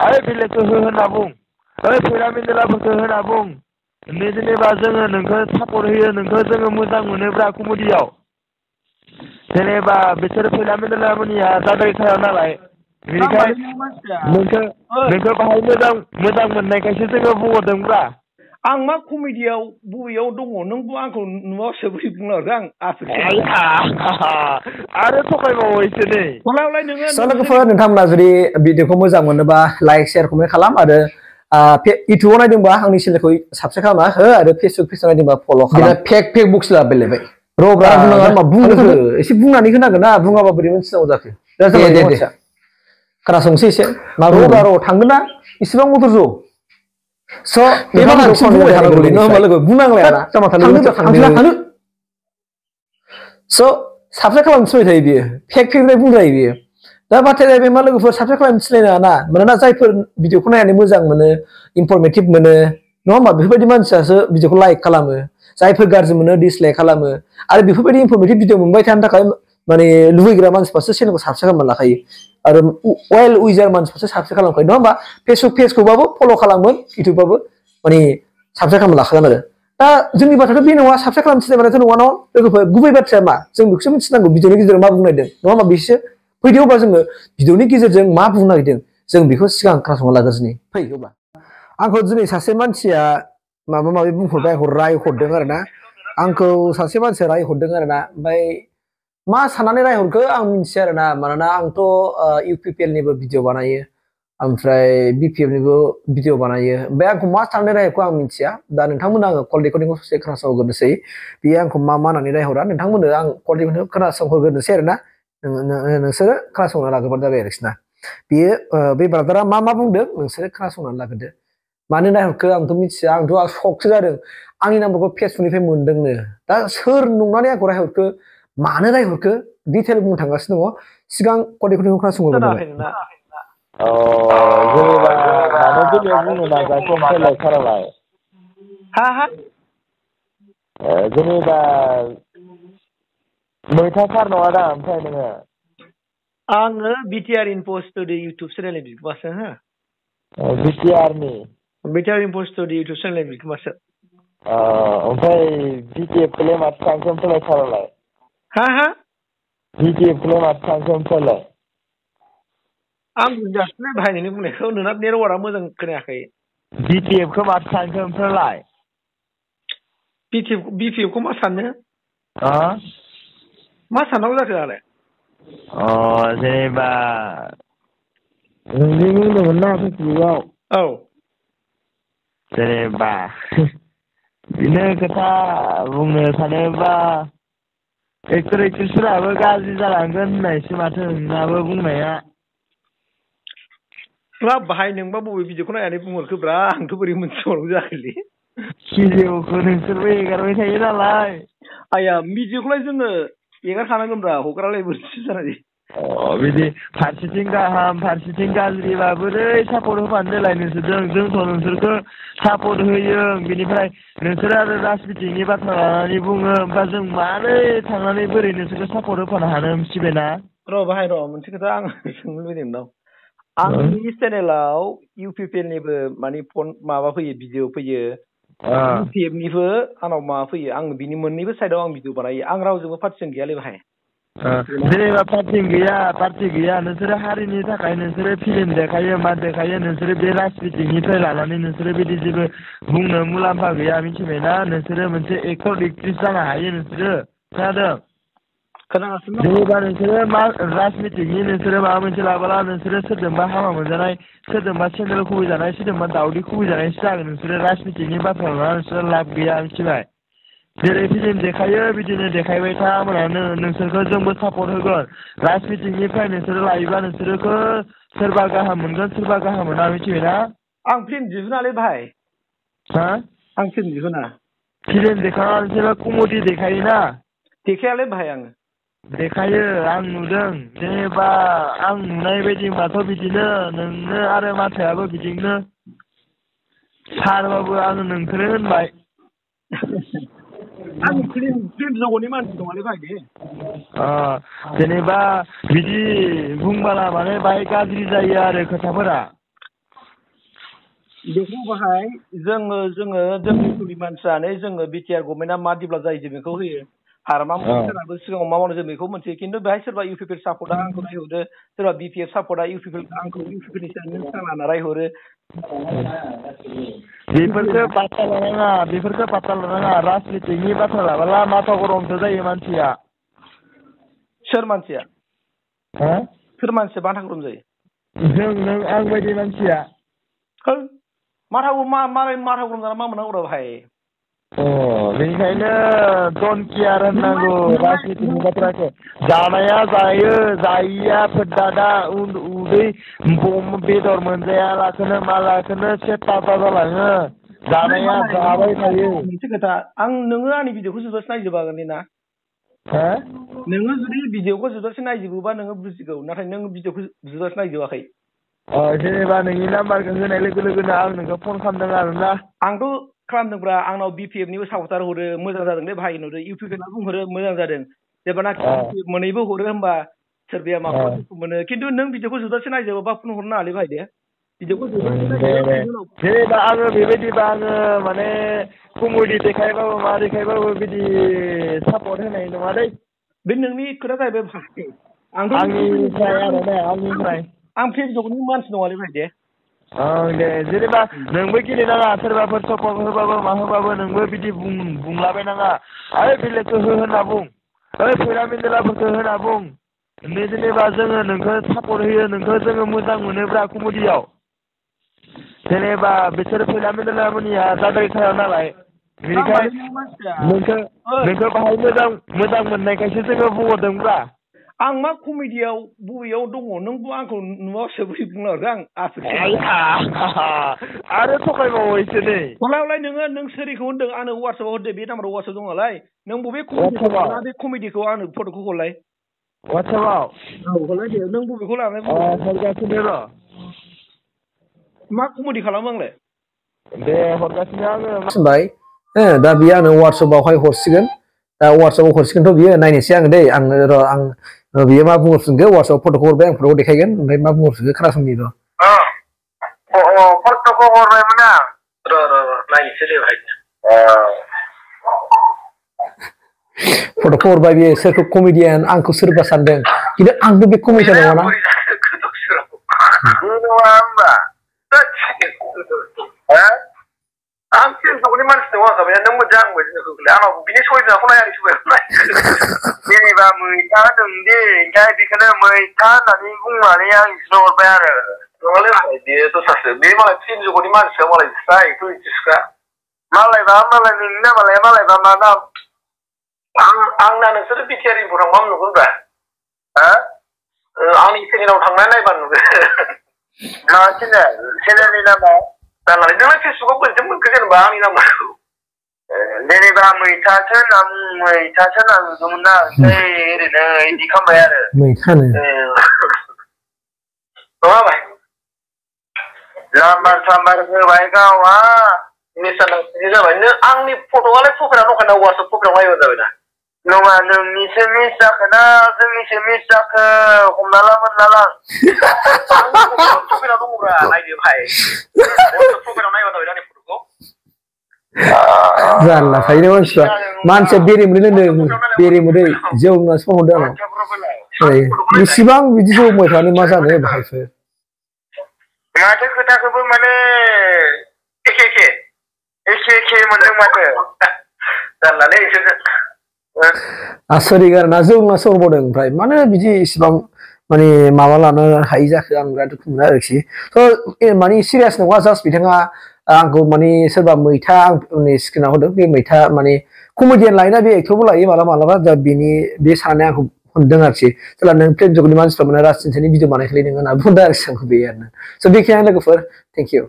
आरो बेलेगखौ हो होनना बुं ओइ फैला मेन्देलाफोरखौ होनना बुं जेनेबा जोङो नोंखौ सापर्ट होयो नोंखौ जोङो मोजां मोनोब्रा कमेडियाव जेनेबा बिसोर फैला मेन्देलामोननिया जाद्रायथारा नालाय बेनिखायनो नोंखौ बाहाय मोजां मोननायखायसो जोङो बुंहरदोंब्रा आं मा कमेडियाव बबेयाव दङ नों आंखौ नुवासो बोरै बुंहरदों आं आरो थगायबावो एसे नै लोगोफोर नोंथांमोना जुदि भिडिअखौ मोजां मोनोबा लाइक शेयार कमेन्ट खालाम आरो इउटुबाव नायदोंबा आंनि चेनेलखौ साबसक्राइब खालामना हो आरो फेसबुक नायदोंबा फल' खालाम फेक बुक्स लाबोलायबाय रब्रा बुंनाङा मा बुंनो एसे बुंनानै होनांगोन ना बुङाबा बोरै मोनथिनांगौ जाखो दे खोनासंसै एसे मा रब्रा थांगोन ना इसेबां मटर ज' स' बे माखासे बुंबाय थानांगौलै नङा होमबा लोगो बुंनांलाया ना थांनो स' साबसक्राइब खालामनो थिनबाय थायो बियो फेकनिफ्राय बुंजायो बियो दा बाथ्राया जाहैबाय मा लोगोफोर साबसक्राइब खालामनो थिनलायनाङा ना मानोना जायफोर भिडिअखौ नायनानै मोजां मोनो इनफरमेटिभ मोनो नङा होमबा बेफोरबायदि मानसियासो भिडिअखौ लाइक खालामो जायफोर गाज्रि मोनो डिसलाइक खालामो आरो बेफोरबायदि इनफरमेटिभ भिडिअ मोनबाय थानो थाखाय माने लुबैग्रा मानसिफ्रासो चेनेलखौ साबसक्राइब खालामना लाखायो आरो वेल उइजार मानसिफ्रासो साबसक्राइब खालामखायो नङा होमबा फेसबुक पेजखौबाबो फल' खालामगोन इउटुबबाबो माने साबसक्राइब खालामना लाखागोन आरो दा जोंनि बाथ्रायाथ' बे नङा साबसक्राइब खालामनो थिननायबाथ' नङा न' लोगोफोर गुबै बाथ्राया मा जों बेखौसो मिथिनांगौ भिडिअनि गेजेराव मा बुंनो नागिरदों नङा होमबा बिसो फैदो अब्ला जोङो भिडिअनि गेजेरजों मा बुंनो नागिरदों जों बेखौ सिगां खोनासंना लाग्रोनि फै अब्ला आंखौ दिनै सासे मानसिया माबा माबि बुंहरबाय रायहरदों आरो ना आंखौ सासे मानसिया रायहरदों आरो ना ओमफ्राय मा साननानै रायहरखो आं मिथिया आरो ना मानोना आंथ' इउपिपिएलनिबो भिडिअ बानायो ओमफ्राय बिपिएफनिबो भिडिअ बानायो ओमफ्राय आंखौ मा साननानै रायहरखो आं मिथिया दा नोंथांमोना आङो कल रेकर्डिंखौ ससे खोनासंहोग्रोनोसै बेयो आंखौ मा होननानै रायहरा नोंथांमोननो आं कल रेकर्डिंखौ खोनासंहोग्रोनोसै आरो ना नोंसोरो खोनासंना लाग्रोबानो जाबाय आरोखि ना बेयो बे ब्रादारा मा बुंदों नोंसोरो खोनासंनानै लाग्रोदो मानो रायहरखो आंथ' मिथिया आंथ' सकसो जादों आंनि नाम्बारखौ फेसबुकनिफ्राय मोनदोंनो दा सोर नंनानै आंखौ रायहरखो मानो रायहरखो डिटेल बुंनो थांगासिनो दङ सिगां कल रेकर्डिंखौ खोनासंग्रोबानो जाबाय जेनेबा मानो बेलेग बुंनो नाजाखो ओमफ्राय सारालाय जेनेबा मैथा सार नङा दा ओमफ्राय नोङो आङो बिटिआर इनफ' स्टुडि इउटुब चेनेलनि बिगोमासो हो बिटिआर इनफ' स्टुडि इउटुब चेनेलनि बिगोमासो ओमफ्राय बिटिएफखौलाय माथो थांखो ओमफ्राय सारालाय बिटिएफखौलाय माथो थांखो ओमफ्रायलाय आं बुंजासिनो बाहायनायनि बुंनायखौ नोंना नेटवार्कआ मोजां खोनायाखै बिटिएफखौ माथो थांखो ओमफ्रायलाय बिपिएफखौ मा साननो मा साननांगौ जाखो आलाय जेनेबा नोंनि बुंदोंमोन ना फेसबुकआव औ जेनेबा बिदिनो खोथा बुंनो सानोबा एक्टर एक्ट्रेसफोराबो गाज्रि जालांगोन होननायसो माथो नोंनाबो बुंनाया बाहाय नोंबा बबे भिडिअखौ नायनानै बुंहरखोब्रा आंथ' बोरै मोनथिबावनांगौ जाखोलै भिडिअखौ नोंसोरबो एगारबाय थायो नालाय आया भिडिअखौलाय जोङो एगारखानांगोनब्रा हगारालाय बोरैथो जानाय बिदि फारसेथिं गाहाम फारसेथिं गाज्रिबा बोरै सापर्ट होफानो देलाय नोंसोरजों जोंथ' नोंसोरखौ सापर्ट होयो बिनिफ्राय नोंसोर आरो राजनितिनि बाथ्रा लानानै बुङो ओमफ्राय जों मानो थांनानै बोरै नोंसोरखौ सापर्ट होफानो हानो मिथिबायना बाहाय मोनसे खोथा आं सोंनो लुबैदों नोंनाव आंनि चेनेलाव इउपिपिएलनिबो माने फन माबा फैयो भिडिअ फैयो बिपिएफनिबो आंनाव माबा फैयो आं बिनि मोननैबो साइडआव आं भिडिअ बानायो आं रावजोंबो पार्टिसन गैयालै बाहाय जेनेबा पार्टि गैया नोंसोरो हारिनि थाखाय नोंसोरो फिल्म देखायो मा देखायो नोंसोरो बे राजनितिनिफ्राय लानानै नोंसोरो बिदि जेबो बुंनो मुलाम्फा गैया मिथिबायना नोंसोरो मोनसे एक्टर एक्ट्रेस जानो हायो नोंसोरो खोनादों जेनेबा नोंसोरो मा राजनितिनि नोंसोरो माबा मोनसे लाबोला नोंसोरो सोरजोंबा हामा मोनजानाय सोरजोंबा सेन्देल खुबैजानाय सोरजोंबा दावदै खुबैजानायसो जागोन नोंसोरो राजनितिनि बाथ्रा लानानै नोंसोरो लाब गैया मिथिबाय जेरै फिल्म देखायो बिदिनो देखायबाय था मोनानो नोंसोरखौ जोंबो सापर्ट होगोन राजनितिनिफ्राय नोंसोरो लायोबा नोंसोरखौ सोरबा गाहाम मोनगोन सोरबा गाहाम मोना मिथिबायना आं फिल्म दिहुनालै भाइ आं फिल्म दिहुना फिल्म देखायना नोंसोरो कमेडि देखायोना देखायालै भाइ आङो देखायो आं नुदों जेनेबा आं नुनाय बायदिबाथ' बिदिनो नोंनो आरो माथोआबो बिदिनो सारबाबो आङो नोंखौनो होनबाय आं फिल्म जगतनि मानसि नङालै भाइ जेनेबा बिदि बुंबाला माने बाहाय गाज्रि जायो आरो खोथाफोरा बेखौ बाहाय जोङो जोंनि मानसियानो जोङो बिटिआर गभर्नमेन्टआ मा डेभेलप जायो जों बेखौ होयो आरो मा मोनसेनाबो सिगाङाव मा मावनो जों बेखौ मोनथियो खिन्थु बेहाय सोरबा इउपिपिएल सापर्टआ आंखौ रायहरो सोरबा बिपिएफ सापर्टआ आंखौ इउपिपिएलनि सायाव नों सालाना रायहरो बेफोरखौ बाथ्रा लानाङा राजनितिकनि बाथ्रा लाबोला माथा गरमसो जायो मानसिया सोर मानसिया माथा गरम जायो नों आं बायदि मानसिया माथा गरम जाना मा मोननांगौ भाई बेनिखायनो डन्ट केयार होननांगौ राजनितिकनि बाथ्राखौ जानाया जायो जायिया फोदादा उदै बेदर मोनजायालाखौनो मालाखौनो सेटा जालाङो जानाया जाबाय थायो मोनसे खोथा नोङो आंनि भिडिअखौ जोबजासे नायजोबागोन ना नोङो जुदि भिडिअखौ जोबजासे नायजोबोबा नोङो बुजिगौ नाथाय नों भिडिअखौ जोबजासे नायजोबाखै जेनेबा नोंनि नाम्बारखौ होनाय लोगो लोगोनो आं नोंखौ फन खालामदों आरोना आंथ' खालामदोंब्रा आंनाव बिपिएफनिबो सापर्टार हरो मोजां जादों दे भाइ नुदो इउपिपिएलआ बुंहरो मोजां जादों जेब्लानाखि मोननैबो हरो होमबा सोरबाया माबा दुखु मोनो खिन्थु नों भिडिअखौ जोबजासे नायजोबोबा फन हरनो नाङालै भाइ दे भिडिअखौ जेनेबा आङो बेबायदिबा आङो माने कमेडि देखायबाबो मा देखायबाबो बिदि सापर्ट होनाय नङा दै बे नोंनि खोथा जाहैबाय भाइ आंनिफ्राय आं फेसबुकनि मानसि नङालै भाइ दे दे जेनेबा नोंबो गेलेनाङा सोरबाफोर सापर्ट होबाबो मा होबाबो नोंबो बिदि बुंलाबायनाङा ओइ बेलेगखौ होना बुं ओइ फैला मेन्देलाफोरखौ होना बुं जेनेबा जोङो नोंखौ सापर्ट होयो नोंखौ जोङो मोजां मोनोब्रा कमेडियाव जेनेबा बिसोर फैला मेन्देलामोननिया जाद्रायथारा नालाय बेनिखायनो नोंखौ बाहाय मोजां मोननायखायसो जोङो बुंहरदोंब्रा आं मा कमेडियाव बबेयाव दङ नों आंखौ नुवासो बोरै बुंलांदों आरो थगायबावैसो नै थगायबावलाय नों सोरखौ होनदों आंनो वाट्सएपआव हरदे बे नाम्बाराव वाट्सएप दं नालाय नों बबे कमेडिखौ आंनो फट'खौ हरलाय वाट्सएपआव हरलाय दे नों बबेखौ लानानै हरगासिनो र' मा कमेडि खालामो आंलाय दे हरगासिनो आङो दा बियो आंनो वाट्सएपआवहाय हरसिगोन दा वाट्सएपआव हरसिगोनथ' बियो नायनोसै आङो दै बियो मा बुंहरफिनगो वाट्सएपआव फट'खौ हरबाय आं फट'खौ देखायगोन ओमफ्राय मा बुंहरफिनगो खोनासंनि र' फट'खौ हरबायमोन आं र' नायनोसै दे भाइ फट'खौ हरबाय बियो सोरखौ कमेडियान आंखौ सोरबा सानदों खिन्थु आंबो बे कमेडियान नङाना आं फेसबुकनि मानसि नङाखाबाय नों मोजां आंनाव बिनि सयबिनाखौ नाय आंनि सबाय जेनेबा मैथा होनदों दे ओमफ्राय बेखौनो मैथा होननानै बुंनानै आं बिसोर हरबाय आरो नङालै भाइ बेयो दस्रासो बे मालाय फेसबुकनि मानसिया मालाय बेथ' बिदिसोखा मालायबा नोंनि नामालाय मालायबा मा नाम आंना नोंसोरो बिटिआर इनफो थांबा नुगोनब्रा आंनि चेनेलाव थांनानै नायबा नुगोन मा चेनेलनि नामा जानानै नोंलाय फेसबुकआव बोरैथो मोनखो जेनेबा आंनि नाम्बारखौ जेनेबा मैथासो होनना नुदोंमोन ना ओमफ्राय ओरैनो इदि खालामबाय आरो मैथानो नङा भाइ नाम्बार साम्बार होबाय गावहा मिसानांसिनि जाबाय नों आंनि फट'आलाय प्रफाइलाव दंखायो वाट्सएप प्रफाइलाव नायबानो जाबाय ना नङा नोंनिसो मिस जाखोना जोंनिसो मिस जाखो हमना ला मोनना ला प्रफाइलाव दङब्रा नायदो भाइ प्रफाइलाव नायबा जाबाय आंनि फट'खौ जानला थायो मानसिया बेरे मोदै लोंदों बेरे मोदै जौ होननासो फन हरदों आंनाव इसिबां बिदि जौ मोनबाय थानो मा जानो बाहायफोर माथो खोथाखौबो माने एखे मोनदों माथो जानलालै आसरित आरोना जौ होननासो हरबावदों ओमफ्राय मानो बिदि इसिबां माने माबा लानो हायि जाखो आं बिराद दुखु मोनो आरोखि थ' माने सिरियास नङा जास्ट बिथाङा आंखौ माने सोरबा मैथा आंनि स्क्रिनाव होदों बे मैथा माने कमेडियान लायोना बे एक्टरबो लायो मालाबा दा बे साननाया आंखौ होनदों आरोखि जेब्ला नों फेसबुकनि मानसिफ्रा माने राजनितिनि भिडिअ बानायखालि नोङो होनना बुंदों आरोखि आंखौ बे आरोना स' बेखिनियानो लोगोफोर थेंक इउ